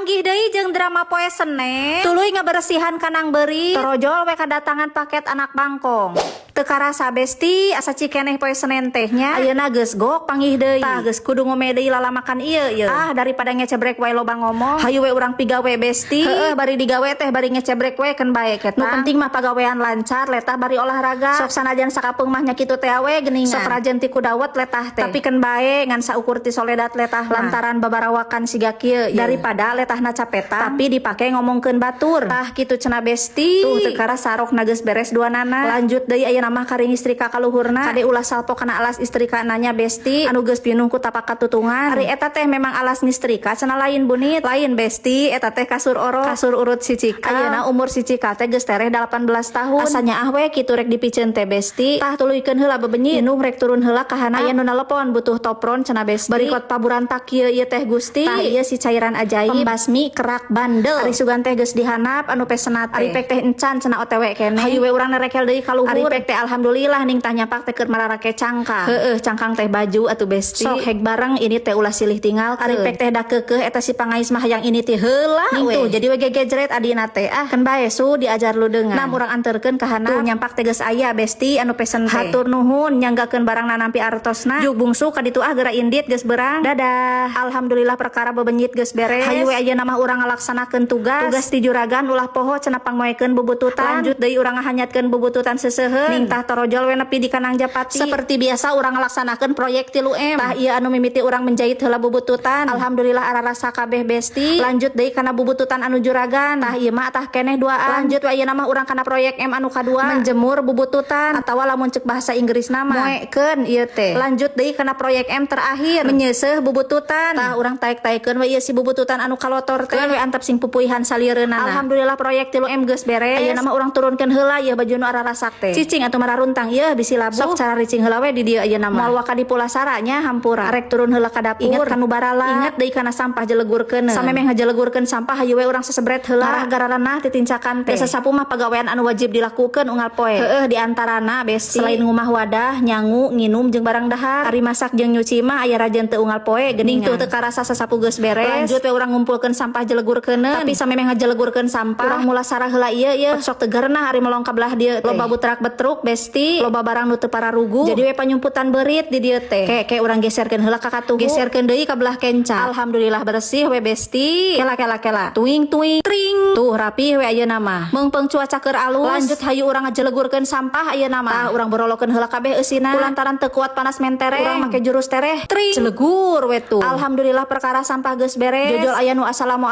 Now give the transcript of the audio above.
Papanggih deui jeung drama poe Senen. Tuluy ngaberesihan kandang beurit. Torojol we kadatangan paket anak bangkong. Teu karasa, Besti, asa cikeneh poe Senen teh nya. Ayeuna geus gok panggih deui. Tah, geus kudu ngome deui lalamakan ieu ieu. Ah, daripada ngecebrek wae loba ngomong. Hayu we urang pigawe, Besti. Heeh, bari digawe teh bari ngecebrek we keun bae ketang. Nu penting mah pagawean lancar, letah bari olahraga. Sok sanajan sakapeung mah nya kitu teh we geuningan. Sok rajen ti kudawet letah teh. Tapi keun bae ngan saukur ti soledat letah mah. Lantaran babarawakan siga kieu daripada letahna capetan tapi dipake ngomongkeun batur. Tah, kitu cenah, Besti. Tuh, teu karasa rokna geus beres dua nana. Lanjut deui ayeuna mah ka istrika kaluhurna. Kade ulah salpo kana alas istrika nanya, Besti, anu geus pinuh ku tapak katutungan. Ari eta teh memang alas ngistrika cenah, lain bunit. Lain, Besti, eta teh kasur orok, kasur urut si Cika. Ayeuna umur si Cika teh geus tereh 18 tahun. Asa nyaah we kitu rek dipiceun teh, Besti. Tah, tuluykeun heula bebenyit. Indung rek turun heula ka handap. Aya nu nelepon butuh topron cenah, Besti. Bari kot paburantak kieu ieu teh, Gusti. Tah, ieu si cairan ajaib pembasmi kerak bandel. Ari sugan teh geus dihandap anu pesena teh. Ari pek teh encan cenah, OTW keneh. Hayu we urang nerekel deui ka luhur. Ari pek teh alhamdulillah ning tah nyapak teh keur mararake cangkang. Heueuh, cangkang teh baju atuh, Besti. Sok hek bareng ini teh, ulah silih tinggal. Ari pek teh da keukeuh eta si pangais mah hayang ini teh heula we. Tuh, jadi we gegejret adina teh. Ah, keun bae su diajar lu dengan. Nah, urang anterkeun ka handap. Tuh, nyampak teh geus aya, Besti, anu pesen teh. Hatur nuhun nyanggakeun barang nampi artosna. Juk bungsu ka ditu ah, geura indit geus berang. Dadah. Alhamdulillah perkara bebenyit geus beres. Hayu we ayeuna mah urang ngalaksanakeun tugas. Tugas ti juragan ulah poho cenah pangmoekeun bubututan. Lanjut deui urang ngahanyatkeun bubututan seuseuheun. Ning tah, torojol we nepi di kandang japati. Seperti biasa urang ngalaksanakeun proyek 3M. Tah, ieu anu mimiti urang menjahit heula bubututan. Alhamdulillah ararasa kabeh, Besti. Lanjut deui kana bubututan anu juragan. Tah, ieu mah tah keneh duaan. Lanjut we ayeuna mah urang kana proyek M anu kadua, menjemur bubututan atawa lamun cek bahasa Inggris nama moekeun ieu teh. Lanjut deui kana proyek M terakhir, menyeuseuh bubututan. Tah, urang taek-taekeun we ieu si bubututan anu kalotor teh. We antep sing pupuihan saliereunana. Alhamdulillah proyek 3M geus beres. Ayeuna mah urang turunkeun heula ieu baju nu ararasak teh. Cicing atuh mararuntang ieu bisi labuh. Sok cara ricing heula we di dieu ayeuna mah. Moal waka dipulasara nya, hampura. Arek turun heula ka dapur. Inget kanu barala. Inget deui kana sampah jelegurkeun. Samemeh ngajelegurkeun sampah, hayu we urang sesebret heula. Marah gararanah titincakan teh. Sasapu mah pagawean anu wajib dilakukeun unggal poe. Heueuh, di antarana, Besti, selain ngumah wadah, nyangu, nginum jeung barang dahar. Ari masak jeung nyuci mah aya rajen teu unggal poe geuning. Tuh, teu karasa sasapu geus beres. Lanjut we urang ngumpulkeun sampah jelegurkeun. Tapi samemeh ngajelegurkeun sampah, urang mulasara heula ieu ieu. Sok teu gerenah ari melong ka belah dieu teh. Loba butrak betruk, Besti, loba barang nu teu pararugu. Jadi we panyumputan beurit di dieu teh. Ke ke urang geserkeun heula ka katuhu. Geserkeun deui ka belah kenca. Alhamdulillah bersih we, Besti. Kela kela kela. Tuing tuing tring. Tuh, rapi we ayeuna mah. Meungpeung cuaca keur alus. Lanjut hayu urang ngajelegurkeun sampah ayeuna mah. Tah, urang borolokeun heula kabeh eusina. Kulantaran teu kuat panas mentereng. Urang make jurus tereh. Tring. Jelegur we tuh. Alhamdulillah perkara sampah geus beres. Jojol aya nu assalamualaikum.